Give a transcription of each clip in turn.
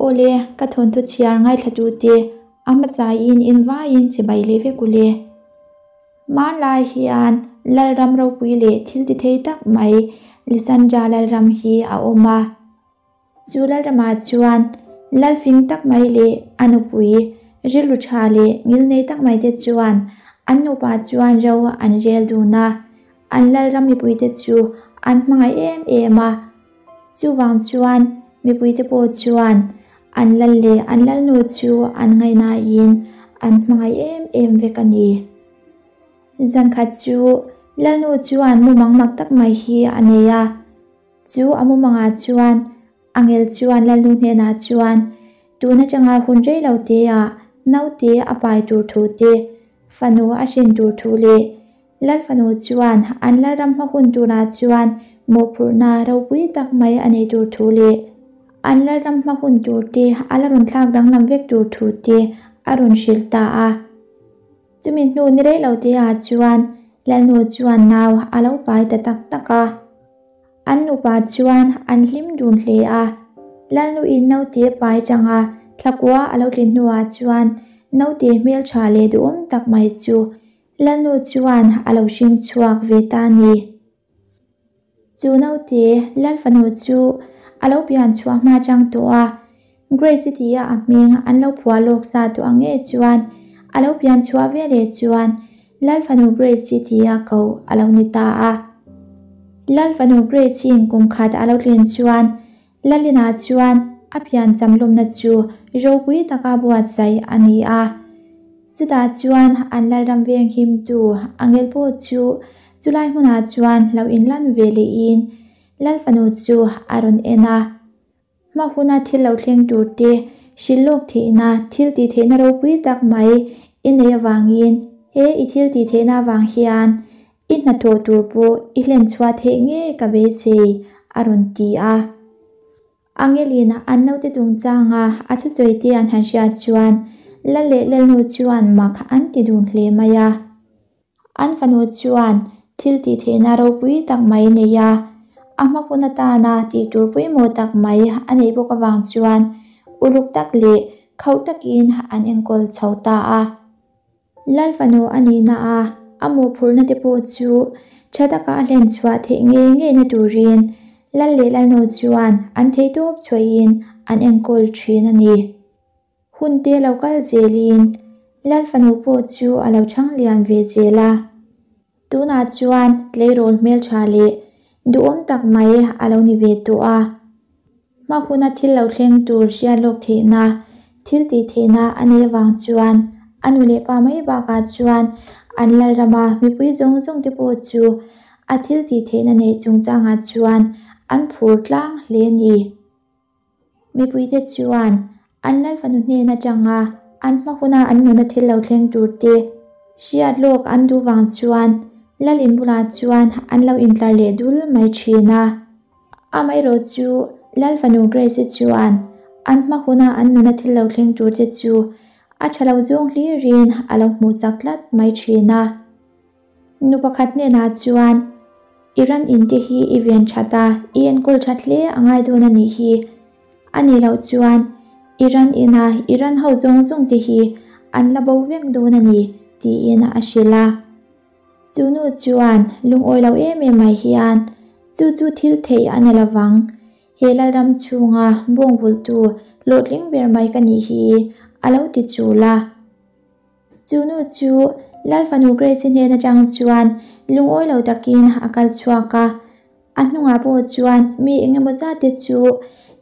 Awle, ka thawnthu chhiar ngaithlatute a hmasaiin in vaiin chibai leh vek ule. Hmanlai hian Lalram ropui leh thil ti thei tak mai Lisandra Lalram hi a awm a. Chu Lalramah chuan Lalfing tak mai leh a nupui rilru tha leh ngilnei tak mai te chuan an nupa chuan ro an rel dun a. An Lalram mipuite chu an hmangaih em em a. Chuvang chuan mipuite pawh chuan an lal leh an lalnu chu an ngaihnain an hmangaih em em vek a ni. Zankhat chu lalnu chuan mumang mak tak mai hi a nei a. Chu a mumangah chuan angel chuan lalnu hnenah chuan tun atanga hun rei lo teah naute a pai tur thu te, fanu a hrin tur thu leh Lalfanu chuan an Lalram hma hun turah chuan mawhphurhna ropui tak mai a nei tur thu leh an Lalram hma hun tur te a la rawn thlak danglam vek tur thu te a rawn hrilh ta a. Chumi hnu ni rei lo te ah chuan Lalnu chuan nau a lo pai ta tak tak a. An nupa chuan an hlim dun hle a. Lalnu in naute pai tanga thlakua a lo tlin hnuah chuan naute hmeltha leh duhawm tak mai chu Lalnu chuan a lo hring chhuak ve ta ni. Chu naute Lalfanu chu a lo pian chhuah hma chang tawh a, Grace tia a hming an lo phuah lawk sa tawh ang nge chuan a lo pian chhuah ve leh chuan Lalfanu Grace tia ko a lo ni ta a. Lalfanu Grace-in kum khat a lo tlin chuan Lalina chuan a piancham lawmna chu ropui taka buatsaih a ni a. Chutah chuan an Lalram venghimtu angel pawh chu chulai hmunah chuan lo inlan ve lehin Lalfanu chu a rawn en a. Hma huna thil lo thleng tur te hrilh lawk theihna thil tih theihna ropui tak mai i nei avangin he i thil tih theihna avang hian I hnathawh tur pawh i hlen chhuah theih nge ka beisei, a rawn ti a. Angelina an naute chungchanga a thusawi te an han hriat chuan Lal leh Lalnu chuan mak an ti dun hle mai a. An fanu chuan thil tih theihna ropui tak mai nei a, a hma hun atana tih tur pawimawh tak mai a neih bawk avang chuan uluk tak leh khauh takin an enkawl chho ta a. Lal fanu a nihna a, a mawhphurhna te pawh chu tha taka a hlen chhuah theih ngei ngeina turin Lal leh Lalnu chuan an theihtawp chhuahin an enkawl thin a ni. Hun te lo kal zelin Lal fanu pawh chu a lo chhang lian ve zel a. Tunah chuan tleirawl hmeltha leh duhawm tak mai a lo ni ve tawh a. Hma huna thil lo thleng tur hriat lawk theihna, thil tih theihna a nei avang chuan a nu leh pa mai bakah chuan an Lalrama mipui zawng zawng te pawh chu a thil tih theihna neih chungchangah chuan an phur tlang hle a ni. Mipuite chuan an Lalfanu hnen atanga an hma huna an nuna thil lo thleng tur te hriat lawk an duh vang chuan Lal in bulah chuan an lo intlar leh dul mai thin a. Amaherawh chu Lalfanu Grace-i chuan an hma huna an nuna thil lo thleng tur te chu a tha lo zawng hlirin a lo hmuhsak tlat mai thin a. Nu pakhat hnenah chuan, I ran in te hi i ven that a, i enkawl that hle a ngai dawn a nih hi. A nih loh chuan, i ran ina i ran ho zawng zawng te hi an la bo vek dawn a ni, tiin a hrilh a. Chu nu chuan lungawi lo em em mai hian, Chu chu thil theih a ni lovang, he Lalram chhunga bawngvultu hlawhtling ber mai ka nih hi, a lo ti chul a. Chu nu chu Lalfanu Grace-i hnen atang chuan lungawi lo takin a kal chhuak a. A hnungah pawh chuan mi eng emaw zat te chu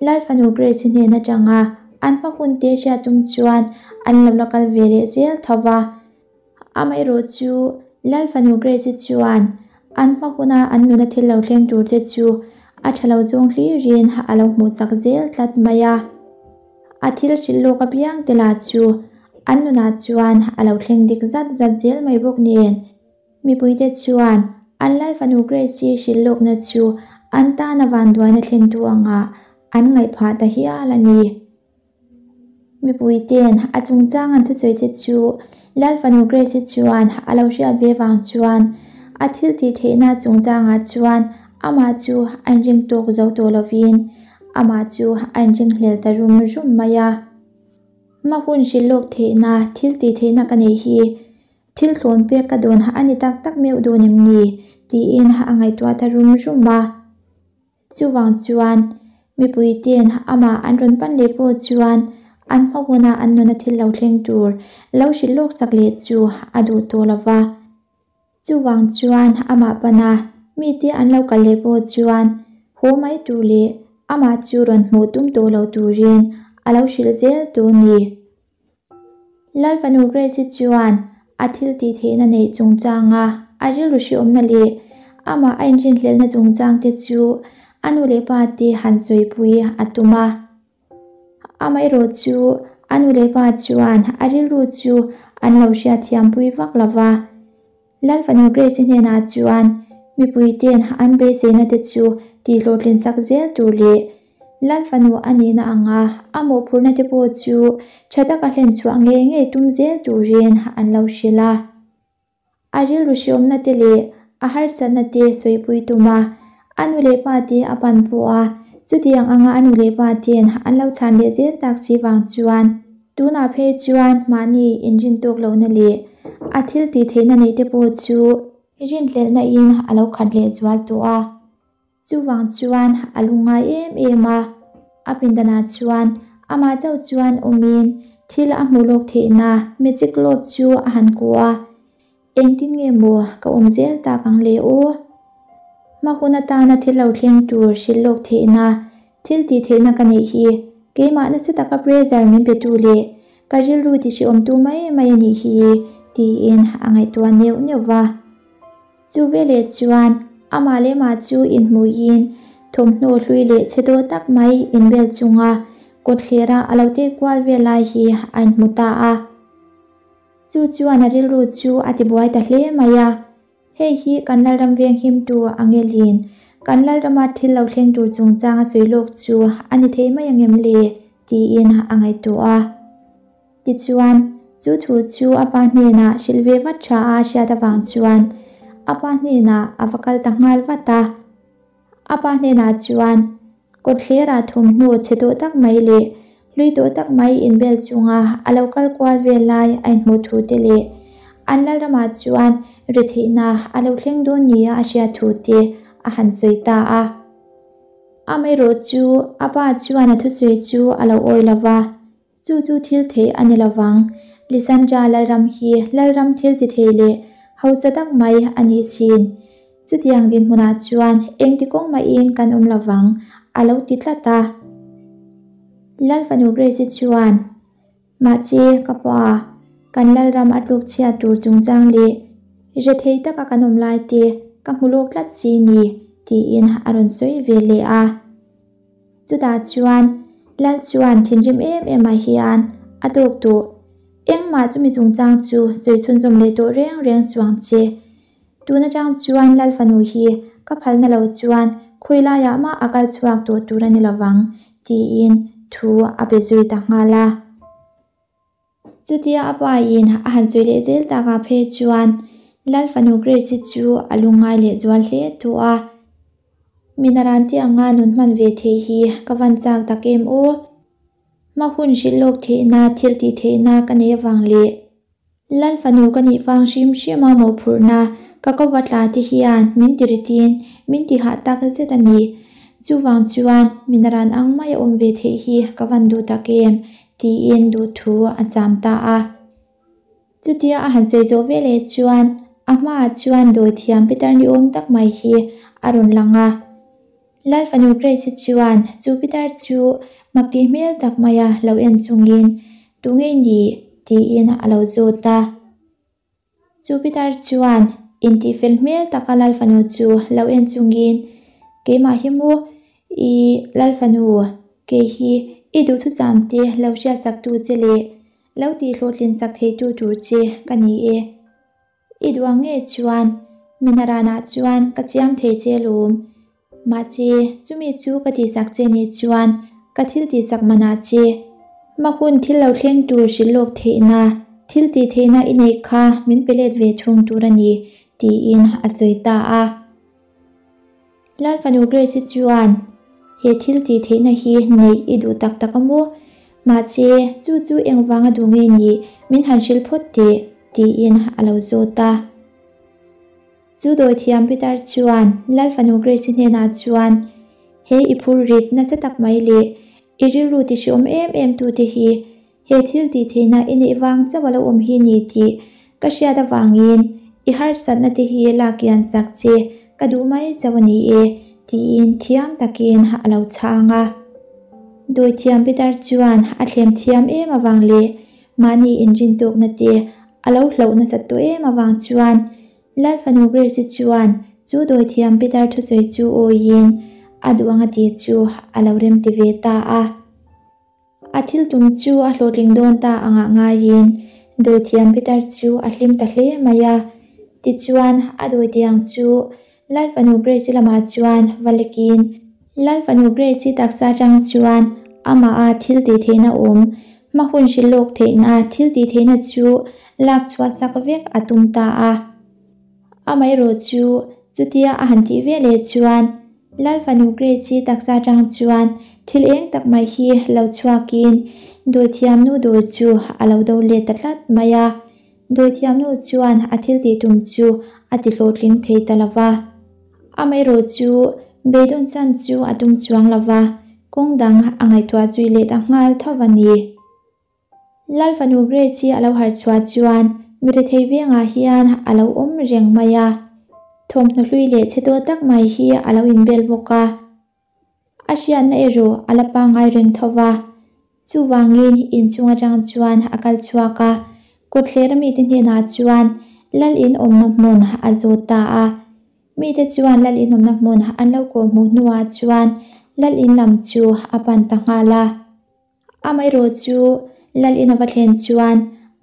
Lalfanu Grace-i hnen atanga an hma hun te hriat tum chuan an lo la kal ve leh zel tho va. Amaherawh chu Lalfanu Grace-i chuan an hma huna an nuna thil lo thleng tur te chu a tha lo zawng hlirin a lo hmuhsak zel tlat mai a. A thil hrilh lawk apiang te lah chu an nunah chuan a lo thleng dik zat zat zel mai bawk nen. Mipuite chuan an Lalfanu Grace-i hrilh lawkna chu an tana vanduaina thlentu angah an ngaih phah ta hial a ni. Mipuite'n a chungchang an thusawi te chu Lalfanu Grace-i chuan a lo hriat ve vang chuan a thil tih theihna chungchangah chuan amah chu a inring tawk zo tawh lovin. amah chu a inringhlel ta rum rum mai a. Hma hun hrilh lawk theihna, thil tih theihna ka neih hi thil thlawn pek ka dawn a ni tak tak meuh dawn em ni? tiin a ngaihtuah ta rum rum a. Chuvang chuan mipui ten amah an rawn pan leh pawh chuan an hma huna an nuna thil lo thleng tur lo hrilh lawk sak leh chu a duh tawh lo va. Chuvang chuan amah pana mite an lo kal leh pawh chuan haw mai tur leh amah chu rawn hmuh tum tawh lo turin a lo hrilh zel tawh a ni. Lalfanu Grace-i chuan a thil tih theihna neih chungchanga a rilru hriawmna leh amah a inrinhlelhna chungchangte chu a nu leh pa te han sawipui a tum a. Amaherawh chu a nu leh pa chuan a rilru chu an lo hriatthiampui vak lo va. Lalfanu Grace-i hnenah chuan mipuite'n an beiseina te chu tihhlawhtlin chak zel tur leh Lalfanu a nihna anga a mawhphurhna te pawh chu tha taka hlen chhuah ngei ngei tum zel turin an lo hrilh a. A rilru hriawmna te leh a harsatna te sawipui tum a, a nu leh pa te a pan pawh a, chutiang anga a nu leh pa te'n an lo chhan leh zel tak si vang chuan tunah phei chuan mahni inrin tawk lohna leh a thil tih theihna neih te pawh chu rinhlelhna in a lo khat leh zual tawh a. Chuvang chuan a lu ngai em em a, a pindanah chuan amah chauh chuan awmin thil a hmuh lawk theihna magic globe chu a han kuh a, Engtin nge maw ka awm zel tak ang le aw? Hma hun atana thil lo thleng tur hrilh lawk theihna, thil tih theihna ka neih hi keimah nasa taka pressure min petu leh ka rilru tihriawmtu mai mai a nih hi tiin a ngaihtuah neuh neuh va. Chu veleh chuan amah leh mah chu inhmuiin thawmhnaw hlui leh chhe dawh tak mai inbel chunga kawtthlera a lo teh kual vel lai hi a inhmu ta a. Chu chuan a rilru chu a tibuai ta hle mai a, Hei hi kan Lalram venghimtu Angelin kan Lalrama thil lo thleng tur chungchang a sawi lawk chu a ni thei mai angem le? tiin a ngaihtuah a. Tichuan, chu thu chu a pa hnenah hrilh ve vat tha a hriat avang chuan a pa hnenah a va kal ta nghal vat a. A pa hnenah chuan kawtthlera thawmhnaw chhe tawh tak mai leh hlui tawh tak mai inbel chunga a lo kal kual vel lai a inhmuh thu te leh an Lalramah chuan retheihna a lo thleng dawn nia a hriat thu te a han sawi ta a. Amaherawh chu a pa chuan a thusawi chu a lo awi lo va. Chu chu thil theih a ni lovang. Lisandra Lalram hi Lalram thil ti thei leh hausa tak mai a ni sin. Chutiang dinhmunah chuan engti kawng mahin kan awm lovang, a lo ti tlat a. Lalfanu Grace-i chuan, Mahse, ka pa, kan Lalram a tluk chhiat tur chungchang leh rethei taka kan awm lai te ka hmu lawk tlat si ni, tiin a rawn sawi ve leh a. Chutah chuan Lal chuan thinrim em em ah hian a tawk tawh. Engmah chumi chungchang chu sawi chhunzawm leh tawh reng reng chuang che. Tun atang chuan Lal fanu hi ka phalna lo chuan khawi laiah mah a kal chhuak tawh tur a ni lovang tiin thu a pe zui ta nghal a. Chutia a pa in a han sawi leh zel takah phei chuan Lal fanu Grace-i chu a lungngai leh zual hle tawh a. Minaran te anga nun hman ve theih hi ka van chak tak em aw? Hma hun hrilh lawk theihna thil tih theihna ka nei avang leh Lal fanu ka nih vang hrim hrim a mawhphurhna ka ko va tla te hian min ti ritin min ti hah tak zet a ni. Chuvang chuan minaran ang mai a awm ve theih hi ka van duh tak em? Tiin duhthu a zam ta a. Chutia a han sawi zawh veleh chuan a hmaah chuan dawithiam pitar ni awm tak mai hi a rawn lang a. Lal fanu Grace-i chuan chu pitar chu mak tih hmel tak maia lo en chungin, Tu ngei ni? tiin a lo zawt a. Chu pitar chuan intihfel hmel taka Lal fanu chu lo en chungin, Keimah hi maw i Lal fanu, kei hi i duhthusam te lo hriatsaktu che leh Lo tih hlawhtlin sak theitu tur che ka ni e. I duh ang nge chuan Minaranah chuan ka siam thei che alawm. Mahse, chumi chu ka tihsak che nih chuan ka thil tihsak manah che. Hma hun thil lo thleng tur hrilh lawk theihna, thil tih theihna i neih kha min pe let ve thung tur a ni, tiin a sawi ta a. Lal fanu Grace-i chuan, He thil tih theihna hi neih i duh tak tak a maw? Mahse, chu chu engvanga duh nge nih min han hrilh phawt teh, tiin a lo zawt a. Chu dawithiam Peter chuan Lal fanu Grace-i hnenah chuan, He i phur rit nasa tak mai leh i rilru ti hreawm em em tute hi he thil tih theihna i neih vang chauh a lo awm hi ni tih ka hriat avangin i harsatna te hi lak kian sak che ka duh mai chauh a ni e, tiin thiam takin a lo chhang a. Dawithiam Peter chuan a thlem thiam em avang leh Mahni inrintawkna te a lo hlauh nasat tawh em avang chuan Lal fanu Grace-i chuan chu dawithiam Peter thusawi chu awiin a duh anga tih chu a lo remti ve ta a. A thil tum chu a hlawhtling dawn ta angah ngaiin dawithiam Peter chu a hlim ta hle mai a. Tichuan a dawitiang chu Lal fanu Grace-i lamah chuan va lekin Lal fanu Grace-i taksa atang chuan amaha thil tih theihna awm, hma hun hrilh lawk theihna thil tih theihna chu lak chhuah sak vek a tum ta a. Amaherawh chu chutia a han tih ve leh chuan Lal fanu Grace-i taksa atang chuan thil eng tak mai hi lo chhuakin dawithiamnu dawi chu a lo do let ta tlat mai a. Dawithiamnu chuan a thil tih tum chu a ti hlawhtling thei ta lo va. Amaherawh chu beidawn chan chu a tum chuang lo va, kawng dang a ngaihtuah zui leh ta nghal tho a ni. Lal fanu Grace hi a lo harh chhuah chuan mi rethei vengah hian a lo awm reng mai a. Thawmhnaw hlui leh chhe tawh tak mai hi a lo inbel bawk a. A hriatna erawh a la pangngai reng tho va, chuvangin inchung atang chuan a kal chhuak a, kawtthler mite hnenah chuan Lal in awmna hmun a zawt ta a. Mite chuan Lal in awmna hmun an lo kawhhmuh hnuah chuan Lal in lam chu a pan ta nghal a. Amaherawh chu Lal in a va thlen chuan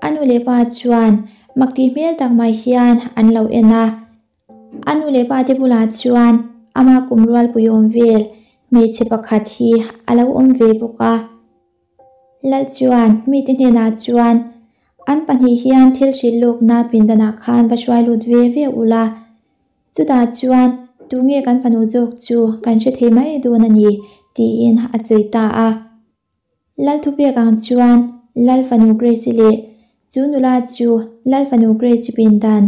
a nu leh pa chuan mak tih hmel tak mai hian an lo en a. A nu leh pa te bulah chuan ama kum rualpui awm vel hmeichhe pakhat hi a lo awm ve bawk a. Lal chuan mite hnenah chuan an pahnih hian thil hrilh lawkna pindanah khan va hruai lut ve ve ula, chutah chuan tunge kan fanu zawk chu kan hre thei mai dawn a ni tiin a sawi ta a. Lal thupek ang chuan Lal fanu Grace-i leh chu nula chu Lal fanu Grace-i pindan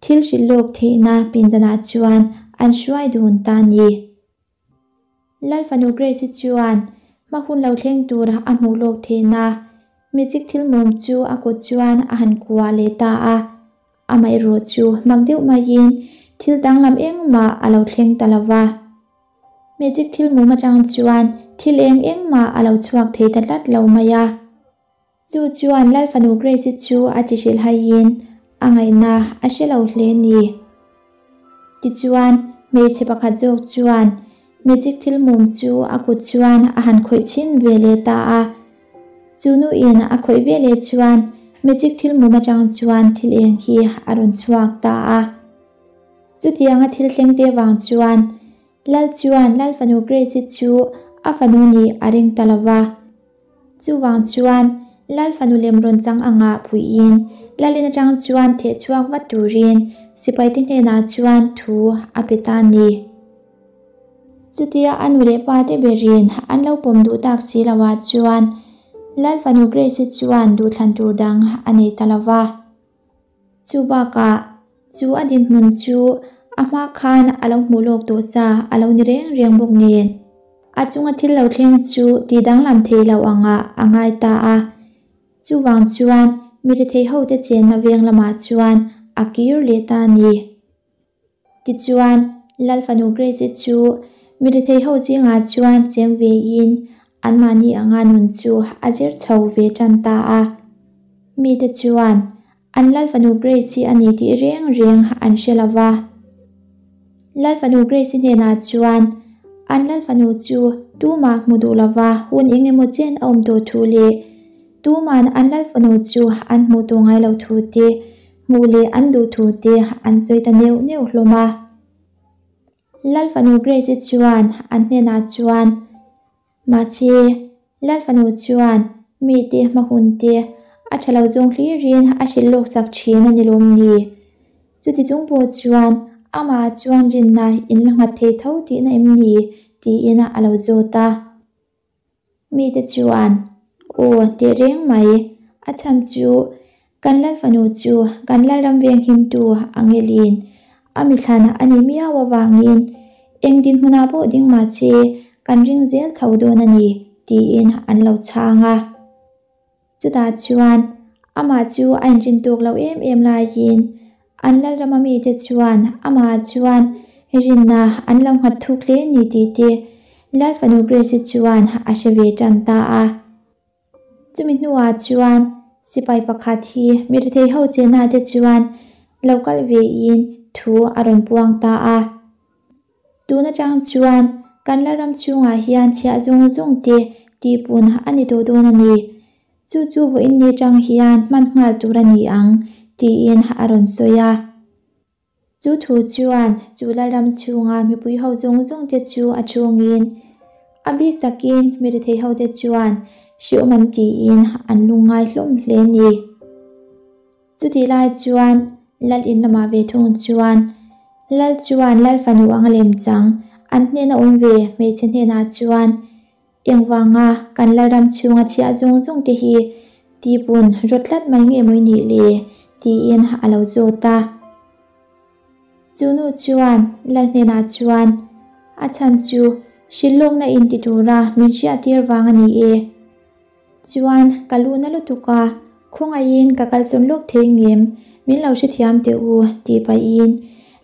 thil hrilh lawk theihna pindanah chuan an hruai dun ta a ni. Lal fanu Grace-i chuan hma hun lo thleng tur a hmuh lawk theihna magic thil mum chu a kut chuan a han kuah leh ta a. Amaherawh chu mak deuh maiin thil danglam engmah a lo thleng ta lo va. Magic thil mum atang chuan thil eng engmah a lo chhuak thei ta tlat lo mai a. Chu chuan Lal fanu Grace-i chu a ti hrilh haiin a ngaihna a hre lo hle ni. Tichuan, hmeichhe pakhat zawk chuan magic thil mum chu a kut chuan a han khawih chhin ve leh ta a. Chu nuin a khawih ve leh chuan magic thil mum atang chuan thil eng hi a rawn chhuak ta a. Chutianga thil thleng te vang chuan Lal chuan Lal fanu Grace-i chu a fanu nih a ring ta lo va. Chuvang chuan Lal fanu lem rawn chang angah puiin Lalin atang chuan theh chhuak vat turin sipaite hnenah chuan thu a pe ta a ni. Chutia a nu leh pa te berin an lo pawm duh tak si loah chuan Lal fanu Grace-i chuan duhthlan tur dang a nei ta lo va. Chu bakah, chu a dinhmun chu a hma khan a lo hmuh lawk tawh sa a lo ni reng reng bawk nen, a chunga thil lo thleng chu ti danglam thei lo angah a ngai ta a. Chuvang chuan mi rethei hote chenna veng lamah chuan a kir leh ta a ni. Tichuan, Lal fanu Grace-i chu mi rethei ho zingah chuan cheng vein anmahni anga nun chu a zir chho ve tan ta a. Mite chuan an Lal fanu Grace-i a ni tih reng reng an hre lo va. Lal fanu Grace-i hnenah chuan an Lal fanu chu tumah hmu duh lo va hun eng emaw chen a awm tawh thu leh tuman an Lal fanu chu an hmuh tawh ngai lo thu te Hmuh leh an duh thu te an sawi ta neuh neuh hlawm a. Lal fanu Grace-i chuan an hnenah chuan, Mahse, Lal fanu chuan mite hma hun te a tha lo zawng hlirin a hrilh lawk sak thin a ni lawm ni? Chuti chung pawh chuan amah chuan rinna in la nghat thei tho tihna em ni? Tiin a lo zawt a. Mite chuan, Aw, teh reng mai, a chhan chu kan Lal fanu chu kan Lalram venghimtu Angelin a mithlan a ni miau avangin eng dinhmunah pawh ding mah se kan ring zel tho dawn a ni, tiin an lo chhang a. Chutah chuan amah chu a inrin tawk lo em em laiin an Lalrama mite chuan amah chuan rinna an lo nghat thuk hle ni tih te Lal fanu Grace-i chuan a hre ve tan ta a. Chumi hnuah chuan sipai pakhat hi mi rethei ho chenna te chuan lo kal vein thu a rawn puang ta a. Tun atang chuan kan Lalram chhungah hian chhiah zawng zawng te tihpun a ni tawh dawn a ni. Chu chu vawiin ni atang hian hman nghal tur a ni ang, tiin a rawn sawi a. Chu thu chuan chu Lalram chhunga mipui ho zawng zawng te chu a chhungin, a bik takin mi rethei ho te chuan hriawm an tiin an lungngai hlawm hle a ni. Chutih lai chuan Lal in lamah ve thung chuan Lal chuan Lal fanu anga lem chang an hnena awm ve hmeichhe hnenah chuan engvanga kan Lalram chhunga chhiah zawng zawng te hi tihpun rawt tlat mai nge mawi nih le tiin a lo zawt a. Chu nu chuan Lal hnenah chuan a chhan chu hrilhlawkna in ti tura min hriattir vang a ni e. Chuan ka lu na lutuk a, khawngaihin ka kalsawn lawk thei ngem, min lo hrethiam teh u tih pahin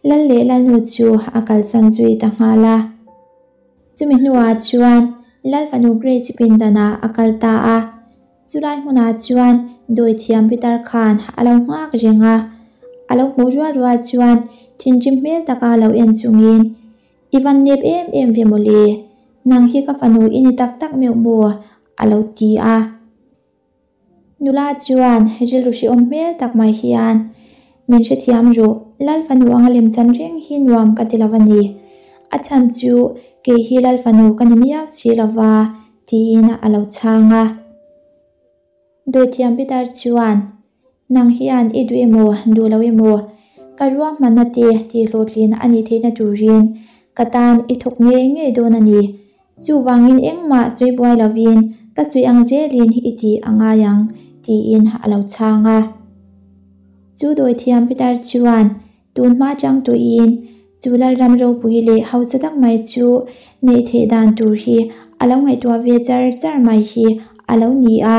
Lal leh Lalnu chu a kalsan zui ta nghal a. Chumi hnuah chuan Lal fanu Grace pindanah a kal ta a, chulai hmunah chuan dawithiam pitar khan a lo nghak reng a, a lo hmuh rual rual chuan thinrim hmel taka lo en chungin I van nep em em ve mawle, nang hi ka fanu i ni tak tak meuh maw? a lo ti a. Nula chuan rilru hrehawm hmel tak mai hian, Min hrethiam rawh, Lal fanu anga lemchan reng hi nuam ka ti lo a ni. A chhan chu kei hi Lal fanu ka ni miau si lo va, tiin a lo chhang a. Dawithiam Peter chuan, Nang hian i duh emaw, duh lo emaw, ka ruahmanna te tihhlawhtlin a nih theihna turin ka tan i thawk ngei ngei dawn a ni. Chuvangin engmah sawi buai lovin ka sawi ang zelin i tih a ngai ang, tiin a lo chhang a. Chu dawithiam Peter chuan, Tun hma chang tuiin chu Lalram ropui leh hausa tak mai chu neih theih dan tur hi a lo ngaihtuah ve char char mai hi a lo ni a.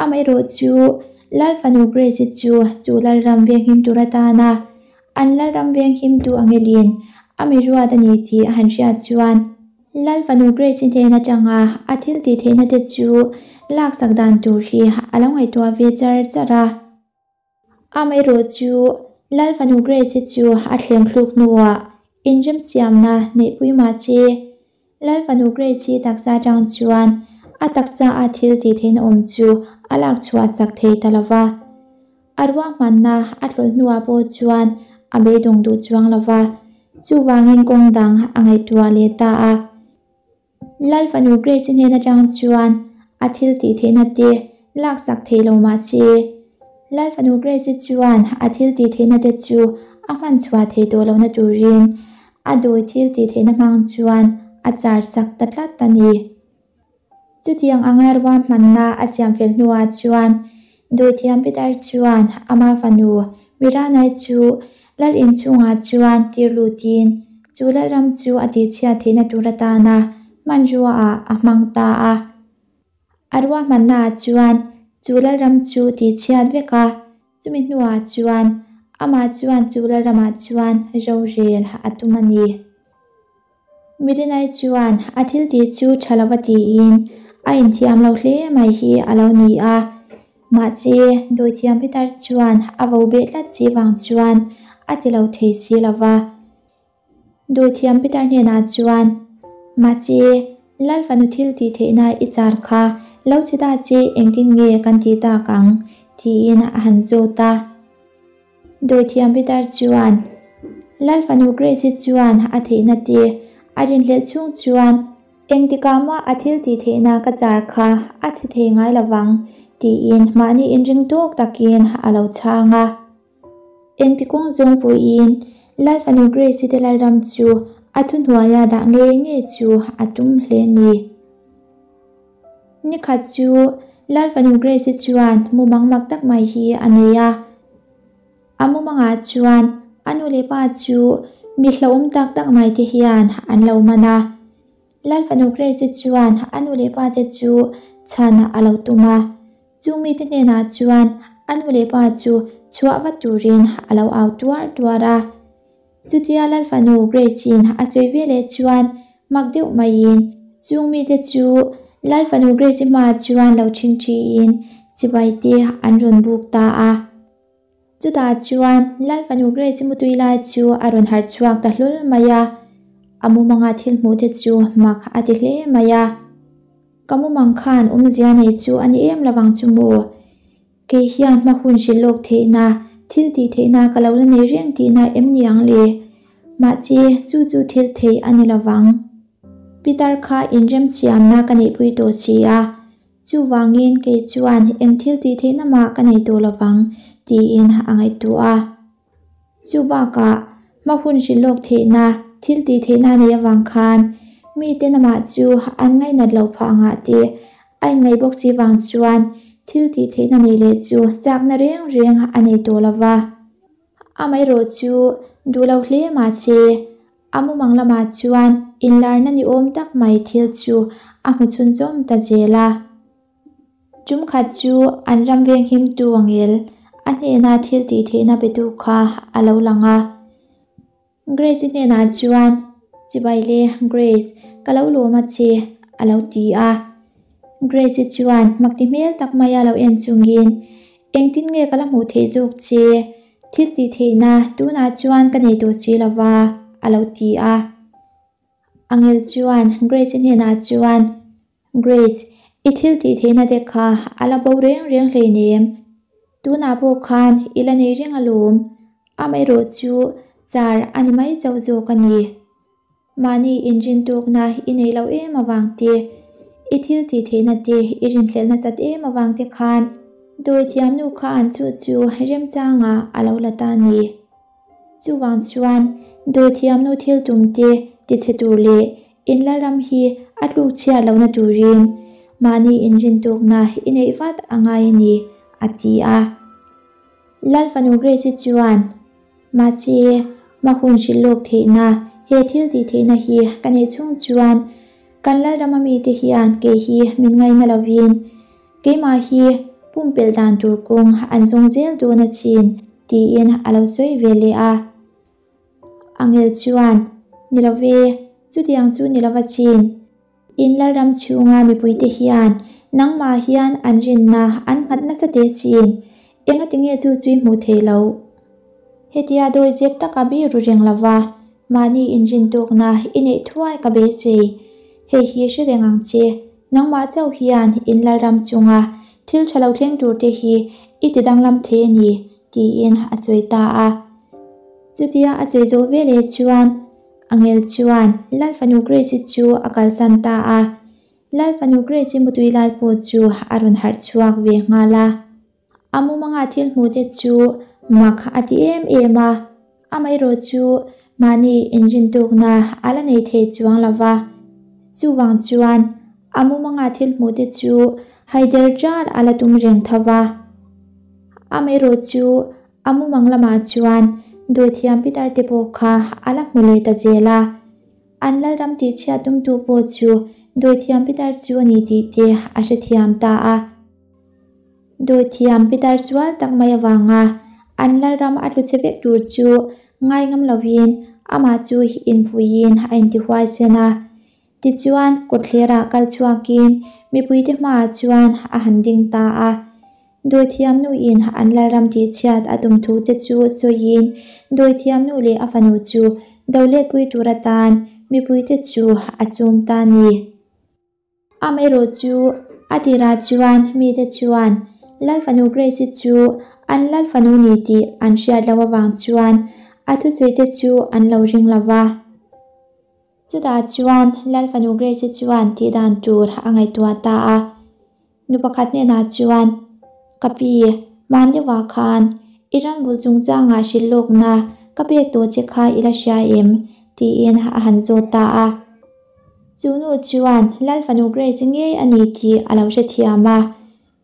Amaherawh chu Lal fanu Grace-i chu chu Lalram venghim tur atana an Lalram venghimtu angelin a mi ruat a ni tih a han hriat chuan Lal fanu Grace-i hnen atanga a thil tih theihna te chu laksak dan tur hi a lo ngaihtuah ve char char a. Amaherawh chu Lal fanu Grace-i chu a thleng thluk hnuah inremsiamna neihpui mah se, Lal fanu Grace-i taksa atang chuan a taksa a thil tih theihna awm chu a lak chhuah sak thei ta lo va. A ruahmanna a tlawlh hnuah pawh chuan a beidawng duh chuang lo va, chuvangin kawng dang a ngaihtuah leh ta a. Lal fanu Grace-i hnen atang chuan a thil tih theihna te laksak thei lo mah se, Lal fanu Grace-i chuan a thil tih theihna te chu a hman chhuah thei tawh lohna turin a dawi thil tih theihna hmang chuan a char sak ta tlat a ni. Chutiang anga ruahmanna a siam fel hnuah chuan Dawithiam Peter chuan ama fanu Miranai chu Lal inchhungah chuan tir lutin chu Lalram chu a tihchhiat theihna tur atana hmanrua ah a hmang ta a. A ruahmannaah chuan chu Lalram chu tihchhiat vek a, chumi hnuah chuan amah chuan chu Lalramah chuan rorel a tum a ni. Mirinai chuan a thil tih chu tha lova tiin a inthiam lo hle mai hi a lo ni a. Mahse, dawithiam pitar chuan a vo beh tlat si vang chuan a ti lo thei si lo va. Dawithiam pitar hnenah chuan, Mahse, Lal fanu thil tih theihna i char kha lo che ta che engtin nge kan tih tak ang? tiin a han zawt a. Dawithiam pitar chuan Lal fanu Grace-i chuan a theihna te a rinhlelh chhung chuan engtikah mah a thil tih theihna ka char kha a chhe thei ngai lovang tiin mahni inring tawk takin a lo chhang a. Engti kawng zawng puiin Lal fanu Grace-i te Lalram chu a thuhnuaia dah ngei ngei chu a tum hle a ni. Nikhat chu Lalfanu Grace-i chuan mumang mak tak mai hi a nei a. A mumangah chuan a nu leh pa chu mi hlauhawm tak tak mai te hian an lo man a. Lalfanu Grace-i chuan a nu leh pa te chu chhan a lo tum a. Chung mite hnenah chuan a nu leh pa chu chhuah vat turin a lo au tuar tuar a. Chutia Lalfanu Grace-in a sawi ve leh chuan mak deuh maiin chung mite chu Lalfanu Grace-i hmaah chuan lo ṭhingṭhiin chibai te an rawn buk ta a. Chutah chuan Lalfanu Grace-i mutui lai chu a rawn harh chhuak ta hlul mai a, a mumanga thil hmuh te chu mak a ti hle mai a. Ka mumang khan awmzia nei chu a ni em lovang chu maw? Kei hian hma hun hrilh lawk theihna, thil tih theihna ka lo la nei reng tihna em ni ang le? Mahse, chu chu thil theih a ni lovang. Pitar kha inremsiamna ka neihpui tawh si a, chuvangin kei chuan eng thil tih theihna mah ka nei tawh lovang tiin a ngaihtuah a. Chu bakah, hma hun hrilh lawk theihna, thil tih theihna nei avang khan mite namah chu an ngainat loh phah angah te a inngaih bawk si vang chuan thil tih theihna nei leh chu chakna reng reng a nei tawh lo va. Amaherawh chu duh lo hle mah se, a mumang lamah chuan inlarna ni awm tak mai thil chu a hmu chhunzawm ta zel a. Tum khat chu an ram venghimtu angel a hnena thil tih theihna petu kha a lo lang a. Grace-i hnenah chuan, Chibai le, Grace, ka lo lawm a che, a lo ti a. Grace-i chuan makti hmel tak maia lo en chungin, Engtin nge ka la hmuh theih zawk che? Thil tih theihna tunah chuan ka nei tawh si lo va, a lo ti a. Angel chuan Grace-i hnenah chuan, Grace, i thil tih theihna te kha a la bo reng reng hleinem. Tunah pawh khan i la nei reng alawm. Amaherawh chu char a ni mai chauh zawk a ni. Mahni inrintukna i nei lo em avang te, i thil tih theihna te i rinhlelh nasat em avang te khan dawithiamnu kha an chuh chu remchangah a lo la ta a ni. Chuvang chuan dawithiamnu thil tum te tichhe tur leh in Lalram hi a tluk chhiat lohna turin mahni inrintukna i neih vat a ngai a ni, a ti a. Lal fanu Grace-i chuan, Mahse, hma hun hrilh lawk theihna, he thil tih theihna hi ka neih chhung chuan kan Lalrama mite hian kei hi min ngaina lovin, Keimah hi pumpelh dan tur kawng an zawng zel dawn asin, tiin a lo sawi ve leh a. Angel chuan, Ni lo ve, chutiang chu ni lo asin. In Lalram chhunga mipuite hian nangmah hian an rinna an nghat nasa teh asin, engatinge chu chu i hmuh theih loh? Hetia dawi zep taka bi ru reng lova mahni inrintawkna i neih thuai ka beisei. Hei hi hre reng ang che, nangmah chauh hian in Lalram chunga thil tha lo thleng tur te hi i ti danglam thei a ni, tiin a sawi ta a. Chutia a sawi zawh veleh chuan Angel chuan Lalfanu Grace-i chu a kalsan ta a. Lalfanu Grace-i mutui lai pawh chu a rawn harh chhuak ve nghal a. A mumanga thil hmuh te chu mak a ti em em a, amaherawh chu mahni inrintukna a la nei thei chuang lo va. Chuvang chuan a mumanga thil hmuh te chu haider ṭal a la tum reng tho va. Amaherawh chu a mumang lamah chuan dawithiam pitar te pawh kha a la hmu leh ta zel a. An Lalram tihchhiat tumtu pawh chu dawithiam pitar chu a ni tih te a hrethiam ta a. Dawithiam pitar sual tak mai avanga an Lalram a tlu che vek tur chu ngai ngam lovin amah chu invuiin a intihuaisen a. Tichuan, kawtthlerah kal chhuakin mipuite hmaah chuan a han ding ta a. Dawithiamnuin an Lalram tihchhiat a tum thu te chu sawiin Dawithiamnu leh a fanu chu do letpui tur atan mipuite chu a sum ta a ni. Amaherawh chu a tirah chuan mite chuan Lalfanu Grace-i chu an Lalfanu ni tih an hriat loh avang chuan a thusawi te chu an lo ring lo va. Chutah chuan Lalfanu Grace-i chuan tih dan tur a ngaihtuah ta a. Nu pakhat hnenah chuan, Ka pi, hman deuhah khan i ram bul chungchangah hrilh lawkna ka pek tawh che kha i la hria em? Tiin a han zawt ta a. Chu nu chuan Lal fanu Grace ngei a ni tih a lo hrethiam a.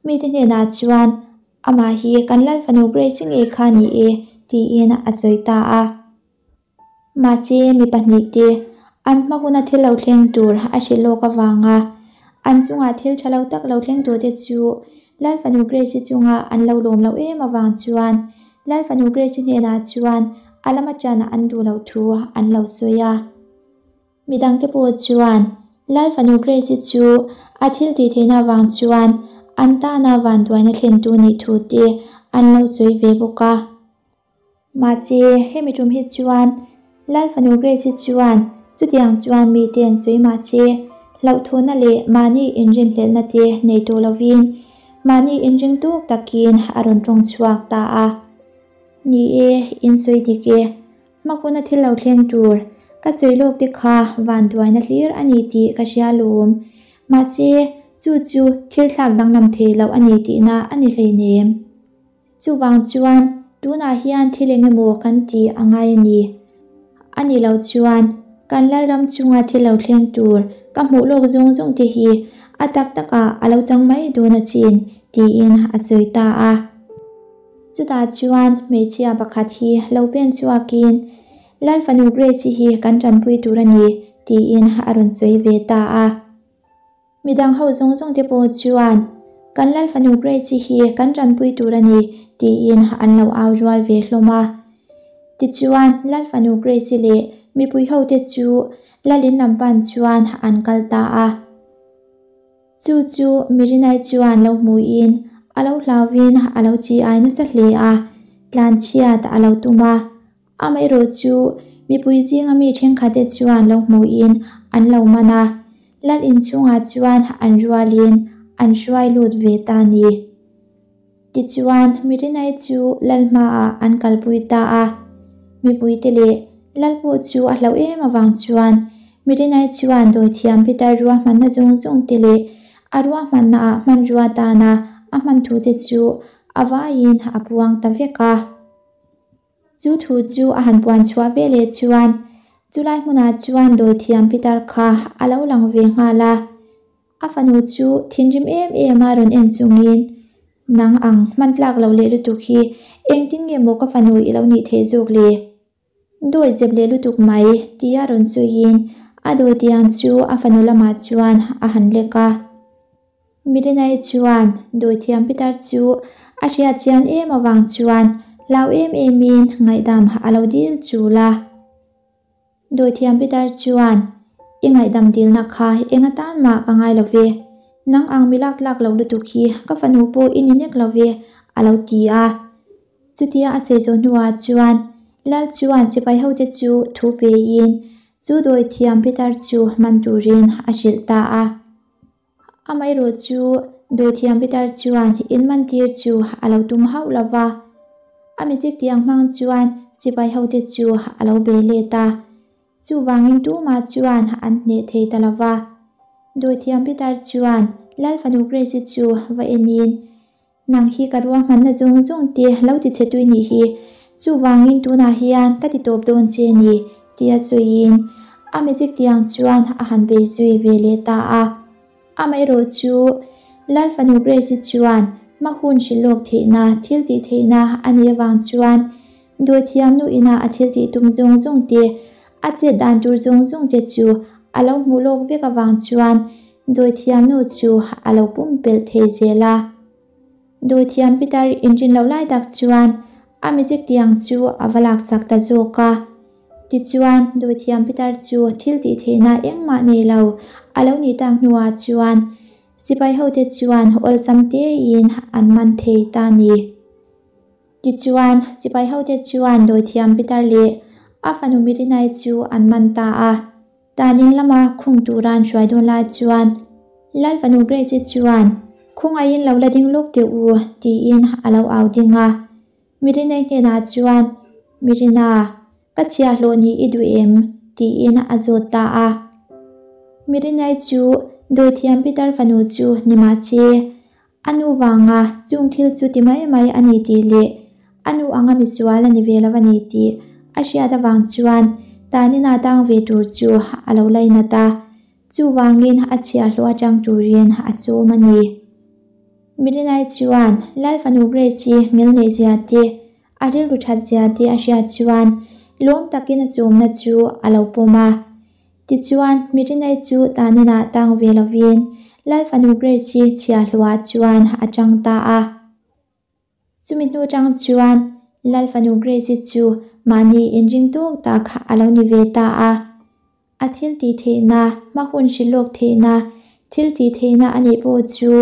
Mite hnenah chuan Amah hi kan Lal fanu Grace ngei kha ni e tiin a sawi ta a. Mahse mi pahnihte an hma huna thil lo thleng tur a hrilh lawk avanga an chungah thil tha lo tak lo thleng turte chu Lal fanu Grace chunga an lo lawm loh em avang chuan Lal fanu Grace hnenah chuan a lama ṭan an duh loh thu an lo sawi a. Midangte pawh chuan Lal fanu Grace chu a thil tih theihna avang chuan an tana vanduaina thlentu nih thu te an lo sawi ve bawk a. Mahse, hemi tum hi chuan Lal fanu Grace chuan chutiang chuan mite an sawi mahse, hlauhthawhna leh mahni inrinhlelhna te nei tawh lovin mahni inring tawk takin a rawn tawng chhuak ta a. Ni e, in sawi dik e. Hmakhuna thil lo thleng tur ka sawi lawk te kha vanduaina hlir a ni tih ka hria lawm. Mahse, chu chu thil thlak danglam thei loh a ni tihna a ni hleinem. Chuvang chuan tunah hian thil eng emaw kan tih a ngai a ni. A nih loh chuan kan Lalram chunga thil lo thleng tur ka hmuh lawk zawng zawng te hi a tak takah a lo chang mai dawn asin tiin a sawi ta a. Chutah chuan hmeichhia pakhat hi lo pen chhuakin Lal fanu Grace-i hi kan tanpui tur a ni tiin a rawn sawi ve ta a. Midang ho zawng zawng te pawh chuan Kan Lal fanu Grace-i hi kan tanpui tur a ni tiin an lo au rual ve hlawm a. Tichuan Lal fanu Grace-i leh mipui ho te chu Lalin lam pan chuan an kal ta a. Chu chu Mirinai chuan lo hmuin a lo hlauvin a lo chi ai nasa hle a, tlanchhiat a lo tum a. Amaherawh chu mipui zinga mi thenkhatte chuan lo hmuin an lo man a, lal inchhungah chuan an rualin an hruai lut ve ta ni. Tichuan Mirinai chu lal hmaah an kalpui ta a, mipuite leh lal pawh chu a hlauh em avang chuan Mirinai chuan dawithiam Peter ruahmanna zawng zawngte leh a ruahmannaah hmanrua tana a hman thute chu a vaiin a puang ta vek a. Chu thu chu a han puan chhuah ve leh chuan chulai hmunah chuan dawithiam pitar kha a lo lang ve nghal a. A fanu chu thinrim em em a rawn en chungin, Nang ang hman tlak lo leh lutuk hi engtin nge maw ka fanu i lo nih theih zawk le? Dawi zep leh lutuk mai tia rawn sawiin a dawitiang chu a fanu lamah chuan a han lek a. Mirinai chuan dawithiam pitar chu a hriat chian em avang chuan hlau em emin ngaihdam a lo dil chul a. Dawithiam pitar chuan, I ngaihdam dilna kha eng atan mah ka ngai lo ve. Nang ang mi lak lak lo lutuk hi ka fanu pawh i ni nek lo ve, a lo ti a. Chutia a sawi zawh hnuah chuan Lal chuan sipai hote chu thu pein chu dawithiam pitar chu man turin a hrilh ta a. Amaherawh chu dawithiam pitar chuan inmantir chu a lo tum hauh lo va, a michik tiang hmang chuan sipai hote chu a lo bei let a, chuvangin tumah chuan an hneh thei ta lo va. Dawithiam pitar chuan Lal fanu Grace-i chu va enin, Nang hi ka ruahmanna zawng zawng te lo ti che tui nih hi, chuvangin tunah hian ka ti tawp dawn che ni, tia sawiin a magic tiang chuan a han bei zui ve leh ta a. Amaherawh chu Lal fanu Grace-i chuan hma hun hrilh lawk theihna, thil tih theihna a nih avang chuan dawithiam nu ina a thil tih tum zawng zawng te, a chet dan tur zawng zawng te chu a lo hmuh lawk vek avang chuan Dawithiam nu chu a lo pumpelh thei zel a. Dawithiam pitar inrin loh lai tak chuan a magic tiang chu a va laksak ta zawk a. Tichuan, dawithiam pitar chu thil tih theihna engmah nei lo a lo nih tak hnuah chuan sipai hote chuan awlsam tein an man thei ta ni. Tichuan, sipai hote chuan dawithiam pitar leh a fanu Mirinai chu an man ta a. Tanin lama khung tura an hruai dawn lai chuan Lal fanu Grace-i chuan, Khawngaihin lo la ding lawk teh u, tiin a lo au ding a. Mirinai hnenah chuan, Mirina, ka chhiahhlawh nih i duh em? tiin a zawt ta a. Mirinai chu dawithiam Peter fanu chu ni mahse, A nu vanga chung thil chu ti mai mai a ni tih leh a nu anga misual a ni ve lo a ni tih a hriat avang chuan Tanina tang ve tur chu a lo lainat a, chuvangin a chhiahhlawh atang turin a sawm a ni. Mirinai chuan Lal fanu Grace-i ngilneih zia te, a rilru that zia te a hriat chuan lawm takin a chawmna chu a lo pawm a. Tichuan, Mirinai chu Tanina tang ve lovin Lal fanu Grace-i chhiahhlawhah chuan a tang ta a. Chumi hnu tang chuan Lal fanu Grace-i chu mahni inring tawk tak a lo ni ve ta a. A thil tih theihna, hma hun hrilh lawk theihna, thil tih theihna a nih pawh chu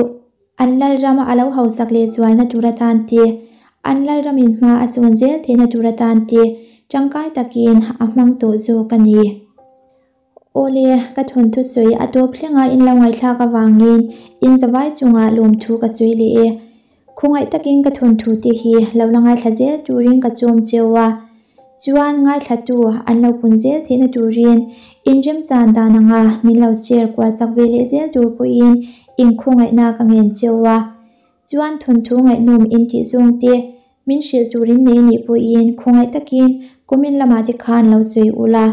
an Lalrama a lo hausak leh zualna tur atan te, an Lalramin hma a sawn zel theihna tur atan te tangkai takin a hmang tawh zawk a ni. Awle, ka thawnthu sawi a tawp thlenga in lo ngaihthlak avangin in zavai chungah lawmthu ka sawi leh e. Khawngaih takin ka thawnthu te hi lo la ngaithla zel turin ka chawm cheu a. Chuan ngaithlatu an lo pun zel theihna turin in remchan dan anga min lo share kual chak ve leh zel tur pawhin in khawngaihna ka ngen cheu a. Chuan thawnthu ngaihnawm in tih zawng te min hrilh turin nei nih pawhin khawngaih takin comment lamah te khan lo sawi ula.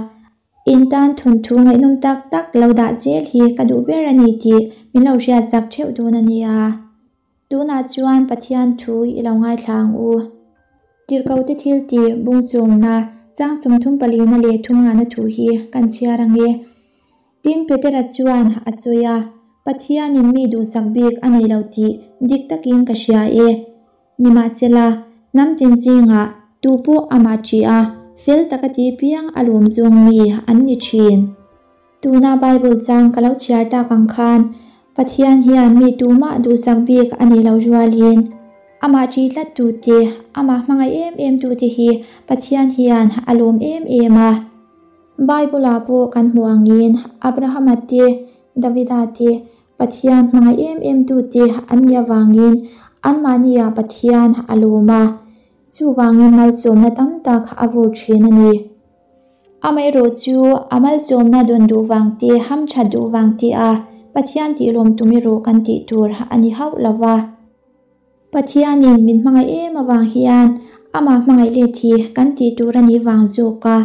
In tan thawnthu ngaihnawm tak tak lo dah zel hi ka duh ber a ni tih min lo hriat zak theuh dawn a nia. Tunah chuan Pathian thu i lo ngaithla ang u. Tirhkote thil tih bung chawmna chang 30 palina leh thum ngana thu hi kan chhiar ang e. Tin, Petera chuan a sawi a, Pathianin mi duhsak bik a nei lo tih dik takin ka hria e. Nimahsela, hnam tin zingah tu pawh amah ṭih a, fel taka ti piang a lawm zawng mi an ni ṭhin. Tuna Bible chang ka lo chhiar tak ang khan, Pathian hian mi tumah duhsak bik a nei lo rualin, amah ṭih tlat tute, amah hmangaih em em tute hi Pathian hian a lawm em em a. Bible-ah pawh kan hmuh angin Abrahama te, Davida te, Pathian hmangaih em em tute an nih avangin anmahniah Pathian a lawm a, chuvangin malsawmna tam tak a vur thin a ni. Amaherawh chu a malsawmna dawn duh vang te, hamthat duh vang te a Pathian tihlawm tum erawh kan tih tur a ni hauh lo va. Pathianin min hmangaih em avang hian amah hmangaih let hi kan tih tur a nih vang zawk a,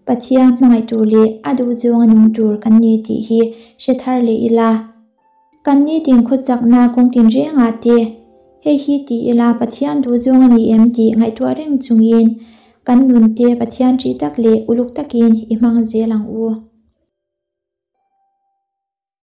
Pathian hmangaih tur leh a duh zawnga nung tur kan ni tih hi hre thar leh ila. Kan nitin khawchakna kawng tinrengah te hei hi ti ila Pathian duh zawng a ni em tih ngaihtuah reng chungin kan nun te Pathian ṭih tak leh uluk takin i hmang zel ang u.